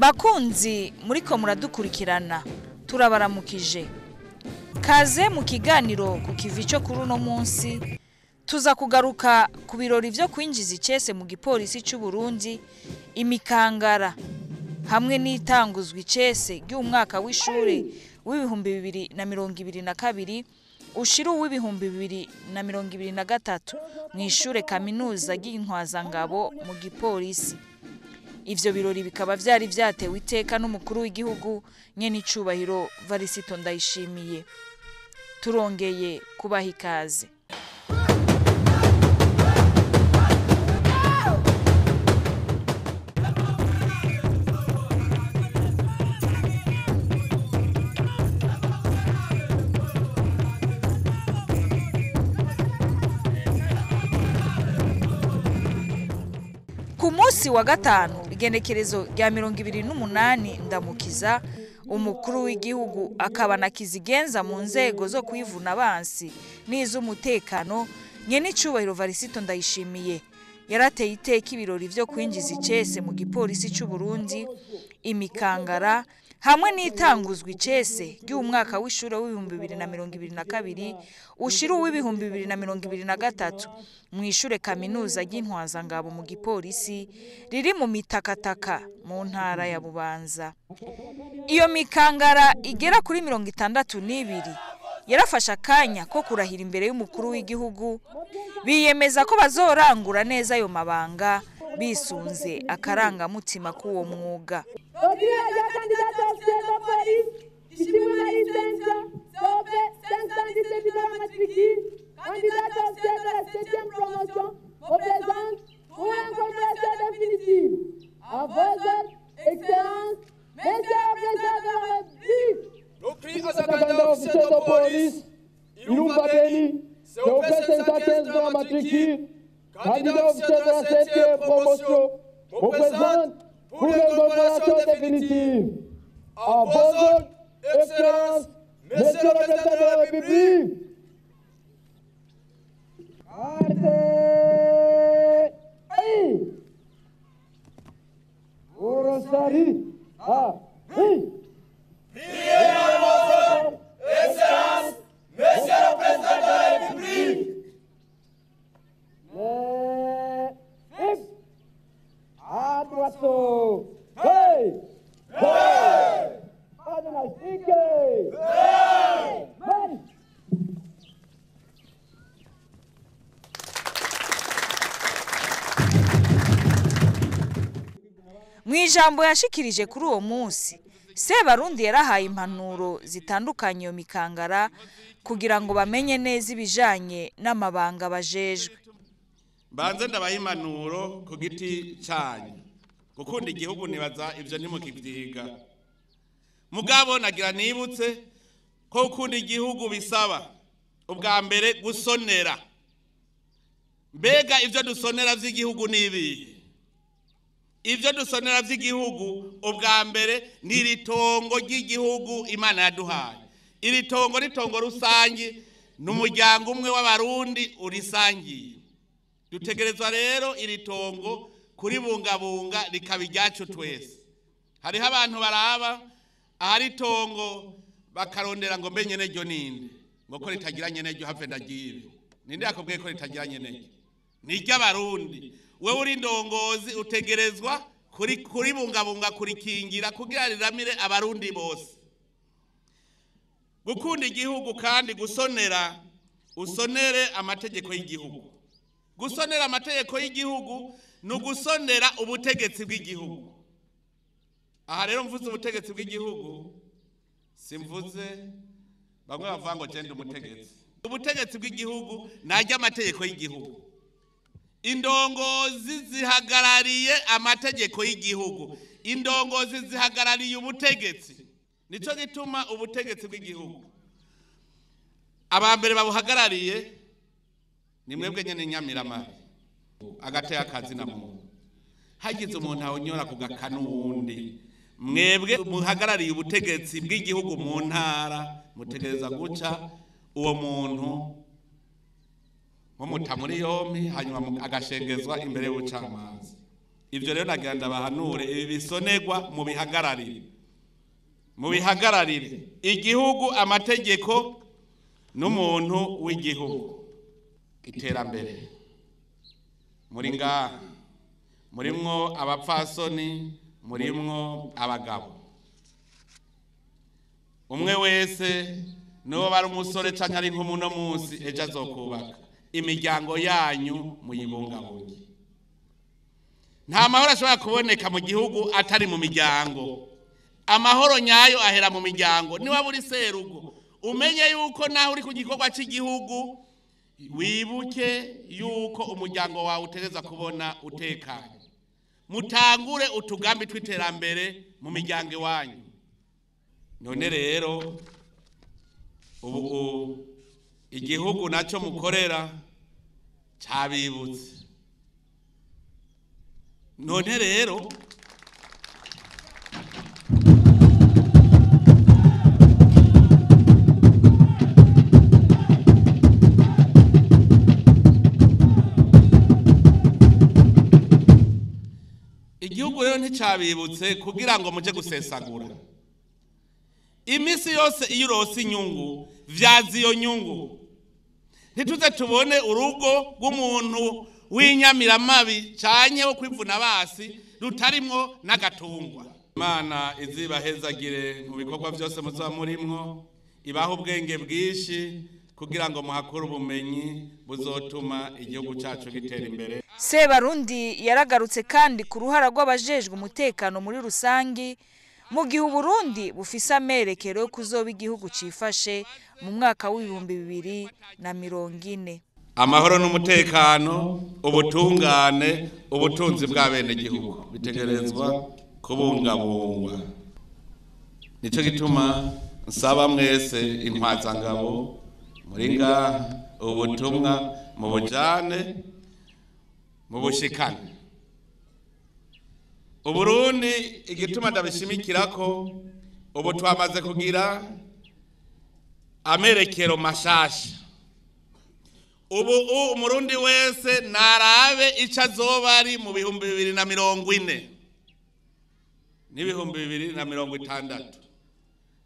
Bakunzi muriko muradukurikirana, turabaramukije. Kaze mu kiganiro ku kivi cyo kuri uno munsi, tuza kugaruka ku birori vyo kwinjiza icese mu gipolisi c'u Burundi, imikangara hamwe n'itanguzwa icese ry'umwaka w'ishure w'2022 ushira uw'2023 mw'ishure kaminuza ry'Intwazangabo mu gipolisi. Ivyo birori bikaba vyari vyatewe iteka n'umukuru w'igihugu nyenicubahiro Varisito Ndayishimiye. Turongeye kubaha ikaze. Ku munsi wa gatanu igenekerezo rya 28 Ndamukiza, umukuru w'igihugu akaba na kizigenza mu nzego zo kwivuna abansi n'iz'umutekano nyenicubahiro Varisito Ndayishimiye yarateye iteka ibirori vyo kwinjiza icese mu gipolisi c'u Burundi, imikangara hamwe n'itanguzwa icese ry'umwaka w'ishure w'2022 ushira uw'2023 mw'ishure kaminuza ry'Intwazangabo mu gipolisi riri mu mitakataka mu ntara ya Bubanza. Iyo mikangara igera kuri 62 yarafashe akanya ko kurahira imbere y'umukuru w'igihugu, biyemeza ko bazorangura neza ayo mabanga bisunze akarangamutima k'uwo mwuga. Candidat officiel de la 7e promotion, vous présente pour l'incorporation définitive. À vos ordres, Excellence, Monsieur le Président de la République. Arte, aïe. Orosari, a, hi. Priez à vos ordres, Excellence, Monsieur le Président de la République. Hey! Hey! Hey! Mwijambo yashikirije kuri uwo munsi, Sebarundi yarahaye impanuro zitandukanye iyo mikangara kugira ngo bamenye neza ibijanye n'amabanga bajejwe. Banze ndabaha impanuro ku giti cyanyu. Gukunda igihugu nibaza ivyo ntimukivyiga. Mugabo nagira nibutse ko gukunda igihugu bisaba ubwa mbere gusonera. Mbega ivyo dusonera vy'igihugu nibi? Ivyo dusonera vy'igihugu ubwa mbere ni iritongo ry'igihugu Imana yaduhaye. Iri tongo ni tongo rusangi, n'umuryango umwe w'abarundi urisangiye. Dutegerezwa rero iri tongo kuribungabunga rikaba iryacu twese. Hariho abantu baraba ahari tongo bakarondera ngo mbe nyene ryo ninde, ngo ko ritagira nyene ryo have ndagibe. Ninde yakubwiye ko ritagira nyene ryo? Ni iry'abarundi. Wewe uri ndongozi utegerezwa kuribungabunga, kurikingira kugira riramire abarundi bose. Gukunda igihugu kandi gusonera, usonere amategeko y'igihugu. Gusonera amategeko y'igihugu nugusonera ubutegetsi bw'igihugu. Aha rero mvuze ubutegetsi bw'igihugu, simvuze bamwe bavuga ngo genda umutegetsi. Ubutegetsi bw'igihugu najya amategeko y'igihugu. Indongozi zihagarariye amategeko y'igihugu. Indongozi zihagarariye ubutegetsi. Nico gituma ubutegetsi bw'igihugu abambere babuhagarariye ni mwebwe nyene Nyamiramabi. Agateye akazi na muntu. Hagize umuntu awunyora kugakana uwundi, mwebwe muhagarariye ubutegetsi bw'igihugu mu ntara mutegereza guca uwo muntu mumuta muri yompi, hanyuma agashengezwa imbere y'ubucamanza. Ivyo rero nagira ndabahanure, ibi bisonerwa mu bihagararire, mu bihagararire igihugu, amategeko n'umuntu w'igihugu. Iterambere muri ngaha murimwo abapfasoni, murimwo abagabo, umwe wese n'uwo bari umusore canke ari nk'umuno munsi ejo azokubaka imiryango yanyu, muyibungabunge. Nta mahoro ashobora kuboneka mu gihugu atari mu miryango. Amahoro nyayo ahera mu miryango. Niba uri serugo, umenye yuko naho uri ku gikorwa cy'igihugu, wibuke yuko umuryango wawe utegereza kubona utekanye. Mutangure utugambi tw'iterambere mu miryango iwanyu. None rero ubu igihugu nacyo mukorera cabibutse. None rero igihugu rero nticabibutse kugira ngo muje gusesagura. Imisi yose iyo urose inyungu, vyaza iyo nyungu. Ntituze tubone urugo rw'umuntu w'inyamiramabi canye wo kwivuna basi rutarimwo n'agatungwa. Imana izibahezagire mu bikorwa byose muzoba murimwo, ibahe ubwenge bwinshi kugira ngo muhakure ubumenyi buzotuma igihugu cyacu gitera imbere. Sebarundi yaragarutse kandi ku ruhara rw'abajejwe umutekano muri rusangi mu gihe Uburundi bufise amerekero yo kuzoba igihugu cifashe mu mwaka w'2040. Amahoro n'umutekano, ubutungane, ubutunzi bw'abenegihugu bitegerezwa kubungabungwa. Nico gituma nsaba mwese intwazangabo muri ngaha ubutumwa mu bujane mu bushikane. Uburundi igituma ndabishimikirako, ubu twamaze kugira amerekero mashasha. Ubu umurundi wese narabe ico azoba ari mu 2040 n'2060,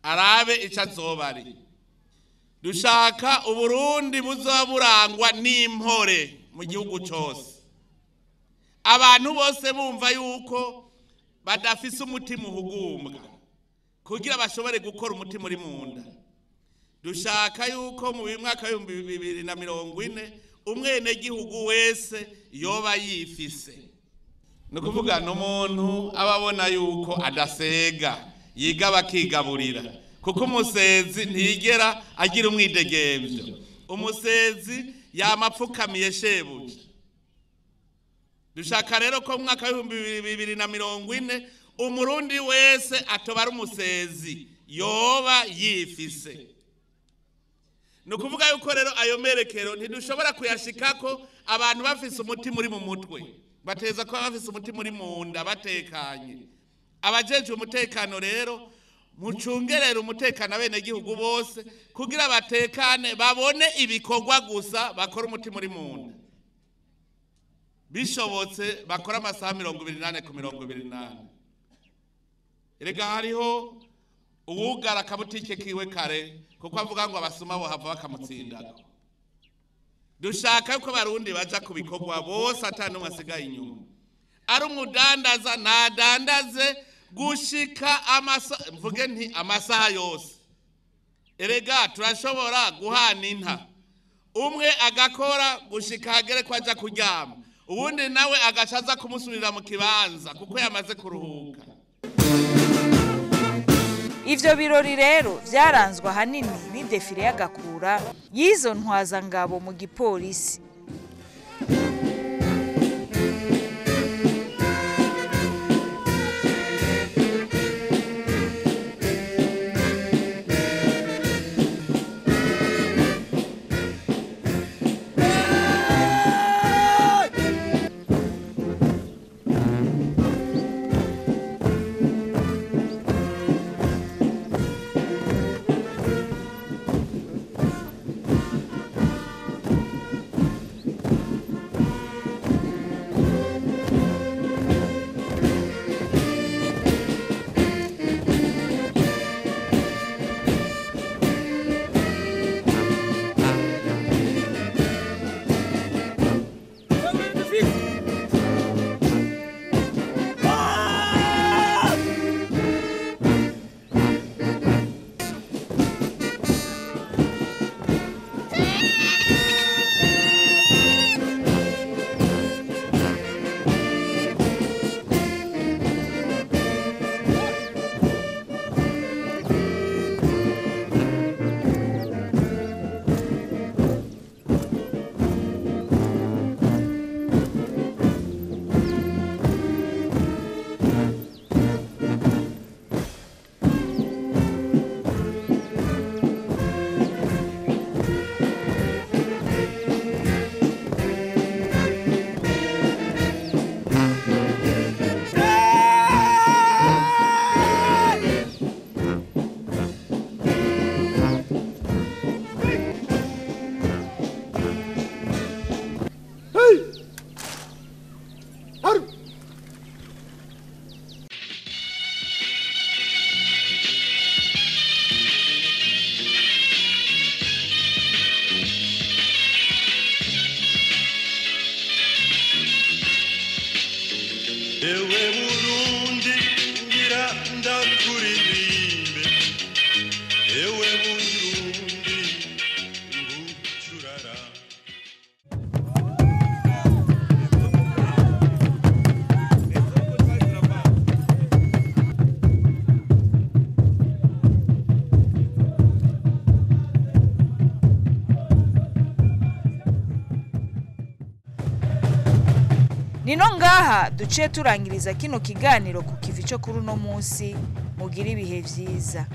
arabe ico azoba ari. Dushaka Uburundi buzoba burangwa n'impore mu gihugu cose, abantu bose bumva yuko badafise umutima uhugumbwa kugira bashobore gukora umutima uri munda. Dushaka yuko mu mwaka w'2040 umwenegihugu wese yoba yifise. Ni ukuvuga n'umuntu aba abona yuko adasega, yiga bakigaburira, kuko umusezi ntiyigera agira umwidegemvyo. Umusezi yama apfukamiye shebuja. Dushaka rero ko mu mwaka w'2040 umurundi wese atoba ari umusezi, yoba yifise. Ni ukuvuga yuko rero ayo merekero ntidushobora kuyashikako abantu bafise umutima uri mu mutwe, bateza kuba bafise umutima uri mu nda, batekanye. Abajejwe umutekano rero mucungerere umutekano abenegihugu bose kugira batekane, babone ibikorwa gusa, bakora umutima uri mu nda. Bishobotse bakora amasaha 24 ku 24. Erega hariho uwugara akabutike kiwe kare kuko avuga ngo abasuma bo hava bakamutsindako. Dushaka yuko abarundi baja ku bikorwa bose ata n'umwe asigaye inyuma. Ari umudandaza nadandaze gushika mvuge nti amasaha yose. Erega turashobora guhana inta, umwe agakora gushika hagere ko aja kuryama, uwundi nawe agaca aza kumusubirira mu kibanza kuko yamaze kuruhuka. Ivyo birori rero vyaranzwe ahanini n'idefile y'agakura y'izo ntwazangabo mu gipolisi. Ewe Burundi ngira ndakuririmbe, ewe Burundi ngucurara. Nino ngaha duciye turangiriza kino kiganiro ku kivi cyo kuri uno munsi. Mugira ibihe vyiza.